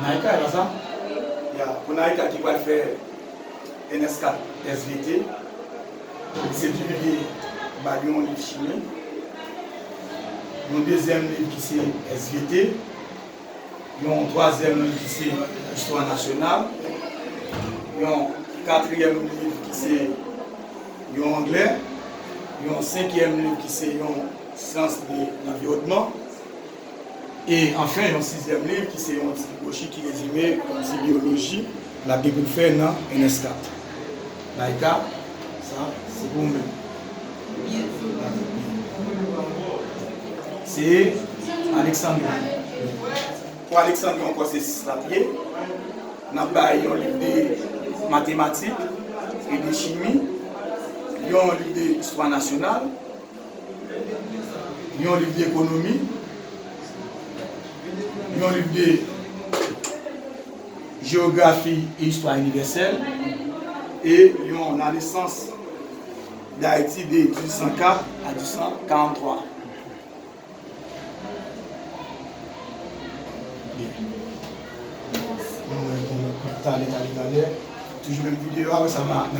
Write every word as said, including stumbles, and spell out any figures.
Naïka, e pa sa? Ya, pou Naïka ki pral fè N S kat S V T, li se Duvivier ba li yon liv chimi, yon dezyèm liv ki se S V T, yon twazyèm liv ki se Istwa Nasyonal, yon katriyèm liv ki se yon anglè, yon senkyèm liv ki se yon syans de lanviwònman, e anfen, yon sizyèm liv ki se yon ti bwochi ki rezime yon ti biyoloji l ap gen pou l fè nan N S kat. Naïka, sa, se pou ou menm. Se Alexandre. Pou Alexandre, ankò se sis l ap ye. N ap bay yon liv de matematik e de chimi, yon liv de istwa nasyonal, yon liv de ekonomi, yon liv de jewografi e istwa inivèsèl, e yon La naissance d'Haïti de mil uit san kat a mil uit san karanntwa. Byen. Nou wè pou talè, talè, talè. Toujou menm videyo a, wè sa m a, m